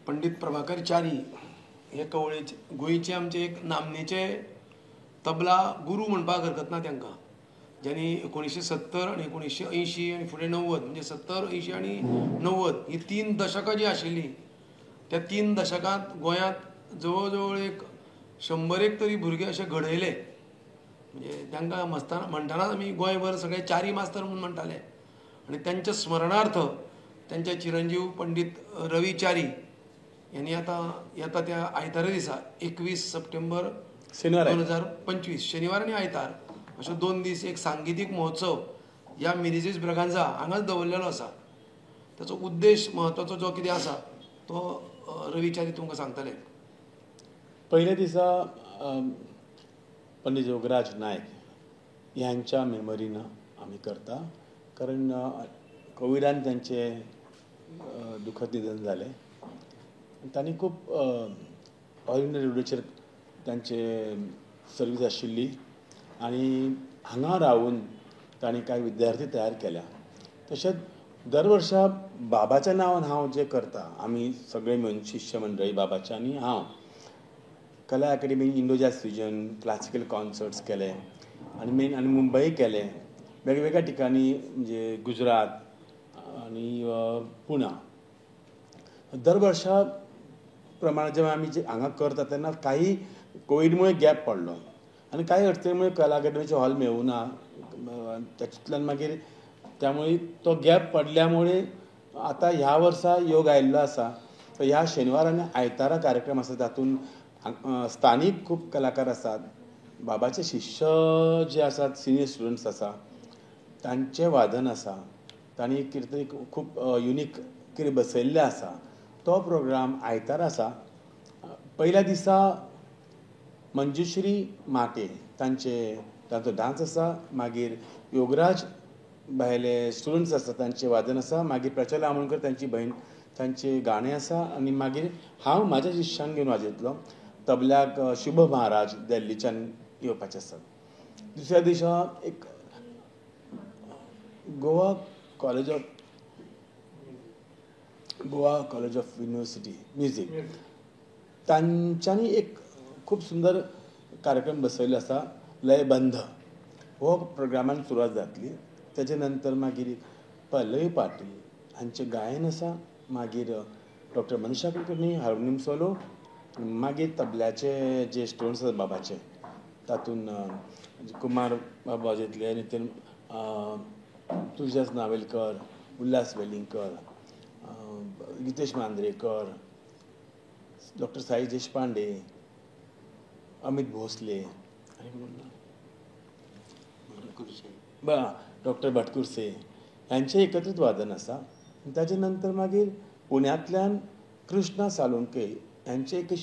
पंडित प्रभाकर च्यारी हे कवळेचे गोंयचे आमचे एक नामनेचे तबला गुरू म्हणपाक हरकत ना तांकां, ज्यांनी 1970 आनी 1980 आनी फुडें 90, म्हणजे 70, 80 आनी 90 ही 3 दशकां जी आशिल्लीं त्या 3 दशकांत गोंयांत जवळ जवळ एक 100 तरी भुरगे अशे घडयले. म्हणजे तांकां मस्ताना म्हणटनाच आमी गोंयभर सगळे च्यारी मास्तर म्हणून म्हणटाले. आनी तांच्या स्मरणार्थ तांचे चिरंजीव पंडित रवी च्यारी यांनी आतां येता त्या आयतारा दिसा 21 सप्टेंबर 2025 शनिवार आनी आयतार अशे 2 दीस एक सांगीतीक महोत्सव ह्या मिनेझीस ब्रागांझा हांगाच दवरलेलो आसा. ताचो उद्देश म्हत्वाचो जो कितें आसा तो रवी च्यारी तुमकां सांगतले. पयल्या दिसा पंडित योगराज नायक ह्यांच्या मेमरीन आमी करता, कारण कोविडान तांचे दुखद निधन जालें. तांणी खूब ऑल इंडिया रेडियोचेर तांचे सर्वीस आशिल्ली आनी हांगा रावन तांणी कांय विद्यार्थी तयार केल्या. तशेंच दर वर्सा बाबाच्या नांवान हांव जें करता, आमी सगळे मेळून शिष्य मंडळी बाबाच्या आनी हांव कला अकादमी Indo jazz fusion classical concerts केले आनी मेन आनी मुंबई केले, वेगवेगळ्या ठिकाणी म्हणजे गुजरात आनी पुणा. दर वर्सा प्रमाणे जेन्ना आमी जे हांगा करता तेन्ना काही कोविडमुळे गॅप पडलो आनी काही अडचणीमुळे कला अकादमीचे हॉल मेळूना, तातूंतल्यान मागीर त्यामुळे तो गॅप पडल्यामुळे आतां ह्या वर्सा योग आयिल्लो आसा. तर ह्या शेनवार आनी आयतारा कार्यक्रम आसा, तातूंत स्थानीक खूब कलाकार आसात, बाबाचे शिष्य जे आसात सिनियर स्टुडंट्स आसा तांचें वादन आसा, तांणी कितें तरी खूब युनीक कितें बसयल्लें आसा. तो प्रोग्राम आयतारा आसा. पयल्या दिसा मंजुश्री माटे तांचो डांस आसा, मागीर योगराज भायले स्टुडंट्स आसा तांचें वादन आसा, मागीर प्रचल आमोणकर तांची भयण तांचें गाणें आसा आनी मागीर हांव म्हाज्या शिष्यांक घेवन वाजयतलो. तबल्याक शुभ महाराज दिल्लीच्यान येवपाचे आसात. दुसऱ्या दिसा एक Goa college of university music तांच्यांनी एक खूब सुंदर कार्यक्रम बसयल्लो आसा, लयबंध हो प्रोग्रामान सुरवात जातली. ताजे नंतर मागीर पल्लवी पाटील हांचें गायन आसा, मागीर डॉक्टर मनीषा कुलकर्णी हार्मोनियम सोलो, मागीर तबल्याचे जे स्टुडंट्स आसा बाबाचे तातूंत कुमार बाबा वाजयतले, नितीन तुळजास नावेलकर, उल्हास वेलिंगकर, गितेश मांद्रेकर, डॉक्टर साई देशपांडे, अमित भोसले आनी डॉक्टर भटकुर्से ह्यांचें एकत्रीत वादन आसा. ताजे नंतर मागीर पुण्यांतल्यान कृष्णा सालुंके ह्यांचें एक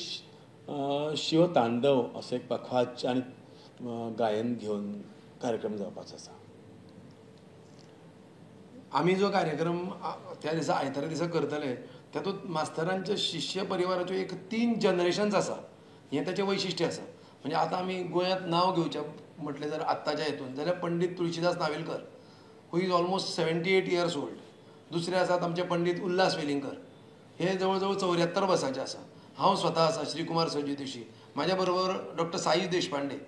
शिवतांडव असो एक पखवाज आनी गायन घेवन कार्यक्रम जावपाचो आसा. आमी जो कार्यक्रम त्या दिसा आयतारा दिसा करतले तातूंत मास्तरांच्या शिष्य परिवाराच्यो एक 3 जनरेशन्स आसा, हें ताचें वैशिश्ट्य आसा. म्हणजे आतां आमी गोंयांत नांव घेवचें म्हटलें जर आत्ताच्या हेतून जाल्यार Pandit Tulsidas Navelkar who is almost 78 years old, दुसरे आसात आमचे पंडित उल्हास वेलिंगकर हे जवळ जवळ 74 वर्सांचे आसा, हांव स्वता आसा श्रीकुमार संजय जोशी, म्हाज्या बरोबर डॉक्टर साई देशपांडे,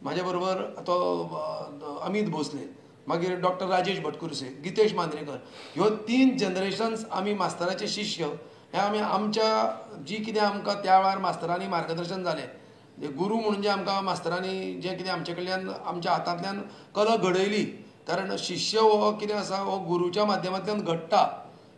म्हाज्या बरोबर तो अमित भोसले, मागीर डॉक्टर राजेश भटकुर्से, गितेश मांद्रेकर, ह्यो 3 जनरेशन्स आमी मास्तराचे शिष्य. हे आमी आमच्या जी कितें आमकां त्या वेळार मास्तरांनी मार्गदर्शन जालें, गुरू म्हणून जे आमकां मास्तरांनी जें कितें आमचे कडल्यान आमच्या हातांतल्यान कला घडयली, कारण शिष्य हो कितें आसा हो गुरूच्या माध्यमांतल्यान घडटा,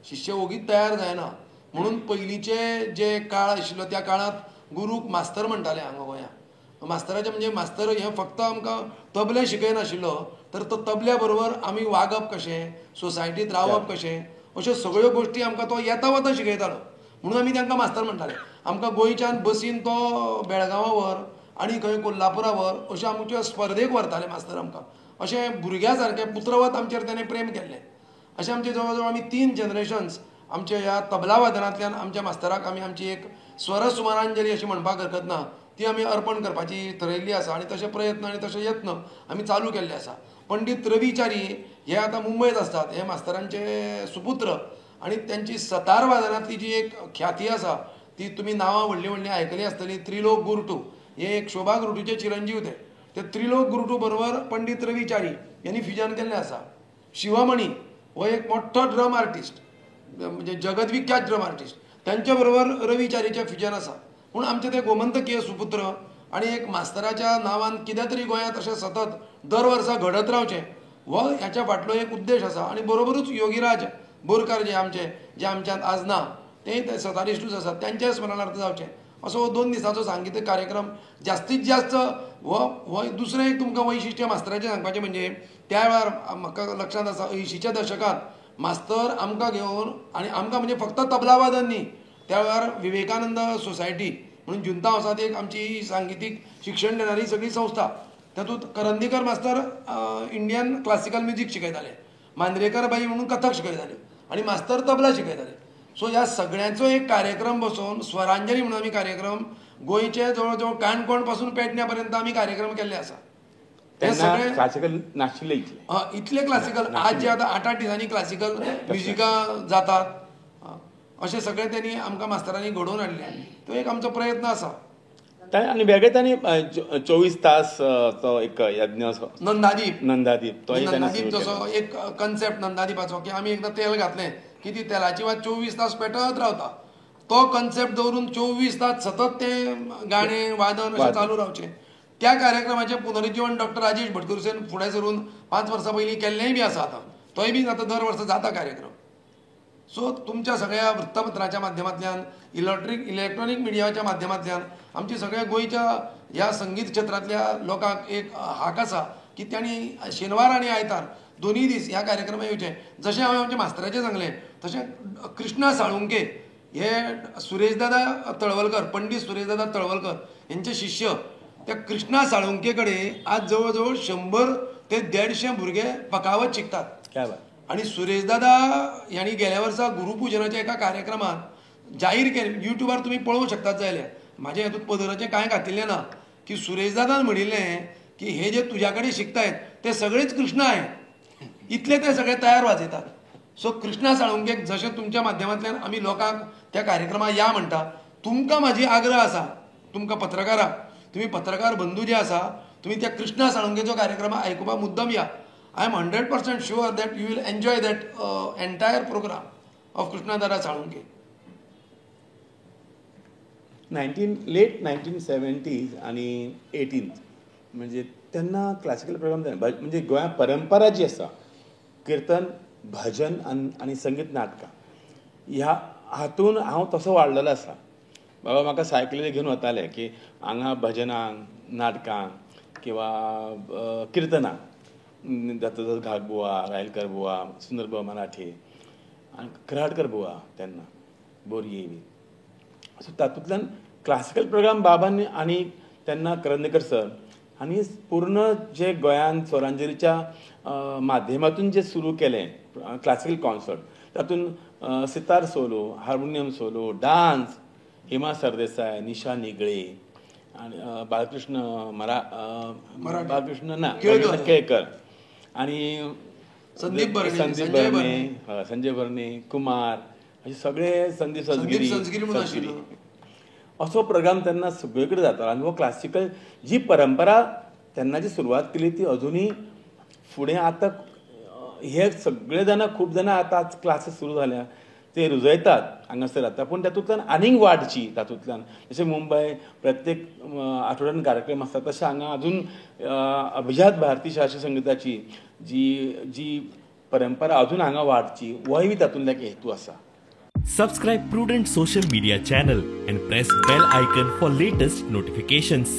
शिष्य ओगीच तयार जायना. म्हणून पयलींचे जे काळ आशिल्लो त्या काळांत गुरूक मास्तर म्हणटाले हांगा गोंयांत. मास्तराचें म्हणजे मास्तर हें फक्त आमकां तबलें शिकयनाशिल्लो तर तो तबल्या बरोबर आमी वागप कशें, सोसायटींत रावप कशें, अश्यो सगळ्यो गोश्टी आमकां तो येता वता शिकयतालो. म्हणून आमी तांकां मास्तर म्हणटाले. आमकां गोंयच्यान बसीन तो बेळगांवा व्हर आनी खंय कोल्हापुरा व्हर अश्यो आमच्यो स्पर्धेक व्हरताले मास्तर आमकां. अशें भुरग्या सारकें पुत्रवत आमचेर ताणें प्रेम केल्लें. अशें आमचे जवळ जवळ आमी 3 जनरेशन्स आमच्या ह्या तबला वादनांतल्यान आमच्या मास्तराक आमी आमची एक स्वरसुमनांजली अशी म्हणपाक हरकत ना ती आमी अर्पण करपाची थरयल्ली आसा आनी तशे प्रयत्न आनी तशे यत्न आमी चालू केल्ले आसा. पंडित रवी च्यारी हे आतां मुंबयत आसतात, हे मास्तरांचे सुपुत्र आनी त्यांची सतार वादनांतली जी एक ख्याती आसा ती तुमी नांवां व्हडलीं व्हडलीं आयकलीं आसतलीं. त्रिलोक गुरटू हे एक शोभा गुरटूचे चिरंजीव ते, ते त्रिलोक गुरटू बरोबर पंडीत रवी च्यारी यांनी फ्युजन केल्लें आसा. शिवमणी हो एक मोठो ड्रम आर्टिस्ट, म्हणजे जगदविख्यात ड्रम आर्टिस्ट, त्यांच्या बरोबर रवी च्यारीचें फ्युजन आसा. पूण आमचे ते गोमंतकीय सुपुत्र आनी एक मास्तराच्या नांवान कितें तरी गोंयांत अशें सतत दर वर्सा घडत रावचें हो ह्याच्या फाटलो एक उद्देश आसा. आनी बरोबरूच योगीराज बोरकार जे आमचे जे आमच्यांत आज ना ते सतारिश्टूच आसात, त्यांच्या स्मरणार्थ जावचें असो हो 2 दिसांचो सांगीतीक कार्यक्रम. जास्तीत जास्त हो हो दुसरें एक तुमकां वैशिश्ट्य मास्तराचें सांगपाचें म्हणजे त्या वेळार म्हाका लक्षांत आसा 80च्या दशकांत मास्तर आमकां घेवन, आनी आमकां म्हणजे फक्त तबला वादन न्ही, त्या वेळार विवेकानंद सोसायटी म्हणून जुंता हावसांत एक आमची सांगितीक शिक्षण देणारी सगळी संस्था, तातूंत Karandikar master Indian classical music शिकयताले, मांद्रेकर बाई म्हणून कथक शिकयताले आनी मास्तर तबला शिकयताले. सो ह्या सगळ्यांचो एक कार्यक्रम बसोवन स्वरांजली म्हणून आमी कार्यक्रम गोंयचे जवळ जवळ काणकोण पासून पेडण्या पर्यंत आमी कार्यक्रम केल्ले आसा. ते सगळे क्लासिकल नाशिल्ले इतले क्लासिकल आज जे आतां 8-8 दिसांनी क्लासिकल म्युजिकां जातात अशें सगळें त्यांनी आमकां मास्तरांनी घडोवन हाडलें. तो एक आमचो प्रयत्न आसा. आनी वेगळे तांणी 24 तास तो एक यज्ञ नंदादीप, नंदादीप तो नंदादीप जसो एक कन्सेप्ट नंदादीपाचो की आमी एकदां तेल घातलें की ती तेलाची वात 24 तास पेटत रावता, तो कन्सेप्ट दवरून 24 तास सतत तें गाणें वादन अशें चालू रावचें. त्या कार्यक्रमाचें पुनरुज्जीवन डॉक्टर राजेश भटकुरसेन फुडें सरून 5 वर्सां पयलीं केल्लेंय बी आसा. आतां तोय बी आतां दर वर्सा जाता कार्यक्रम. सो तुमच्या सगळ्या वृत्तपत्राच्या माध्यमांतल्यान, इलेक्ट्रॉनीक मिडियाच्या माध्यमांतल्यान आमची सगळ्या गोंयच्या ह्या संगीत क्षेत्रांतल्या लोकांक एक हाक आसा की तांणी शेनवार आनी आयतार दोनूय दीस ह्या कार्यक्रमाक येवचें. जशें हांवें आमच्या मास्तराचें सांगलें तशें कृष्णा साळुंके हे सुरेशदादा तळवलकर, पंडीत सुरेशदादा तळवलकर यांचे शिष्य, त्या कृष्णा साळुंके कडेन आज जवळ जवळ 100 ते 150 भुरगे पकावत शिकतात. आनी सुरेशदादा ह्यांनी गेल्या वर्सा गुरुपुजनाच्या एका कार्यक्रमात जाहीर केलें, युट्यूबार तुमी पळोवंक शकतात जाल्यार, म्हाज्या हातूंत पदराचें कांय घातिल्लें ना, की सुरेशदादान म्हणिल्लें की हे जे तुज्या कडेन शिकतायत ते सगळेच कृष्णा आहे, इतले ते सगळे तयार वाजयतात. सो कृष्णा साळुंकेक जशें तुमच्या माध्यमांतल्यान आमी लोकांक त्या कार्यक्रमाक या म्हणटा, तुमकां म्हाजी आग्रह आसा, तुमकां पत्रकारांक, तुमी पत्रकार बंधू जे आसा तुमी त्या कृष्णा साळुंकेचो कार्यक्रम आयकुपाक मुद्दम या. I am 100% sure that you will enjoy that entire program of Krishna Dada Salunke. Late 1970s आणि 18th म्हणजे तेन्ना क्लासिकल प्रोग्राम म्हणजे गोंया परंपरा जी आसा किर्तन, भजन आनी संगीत नाटकां ह्या हातून हांव तसो वाडलेलो आसा. बाबा म्हाका सायकलीर घेवन वताले की हांगा भजनांक, नाटकांक किंवा किर्तनाक, दत्तदास घागबुवा, रायलकर बुवा, सुंदरबुवा मराठे आनी कराडकर बुवा तेन्ना बोरये बी. सो तातूंतल्यान क्लासिकल प्रोग्राम बाबांनी आनी तेन्ना करंदीकर सर आनी पूर्ण जे गोंयांत स्वरांजलीच्या माध्यमातून जे सुरू केलें क्लासिकल कॉन्सर्ट, तातूंत sitar solo, harmonium solo, dance, Hema Sardesai, Nisha Nigle आनी बाळकृष्ण बाळकृष्ण ना केळकर आनी संदीप बर्णे, संजय बर्णे, कुमार, अशे सगळे संदीप सजगिरी असो प्रोग्राम तेन्ना सगळे कडेन जातालो. आनी हो क्लासिकल जी परंपरा तेन्ना जी सुरवात केली ती अजुनूय फुडें आतां हे सगळे जाणां, खूब जाणां आतां क्लासीस सुरू जाल्या ते रुजयतात हांगासर आतां, पूण तातूंतल्यान आनीक वाडची, तातूंतल्यान जशें मुंबय प्रत्येक आठवड्यान कार्यक्रम आसता तशें हांगा अजून अभिजात भारतीय शास्त्रीय संगिताची जी जी परंपरा अजून हांगा वाडची होय बी तातूंतल्यान एक हेतू आसा. Subscribe Prudent social media channel and press bell icon for latest notifications.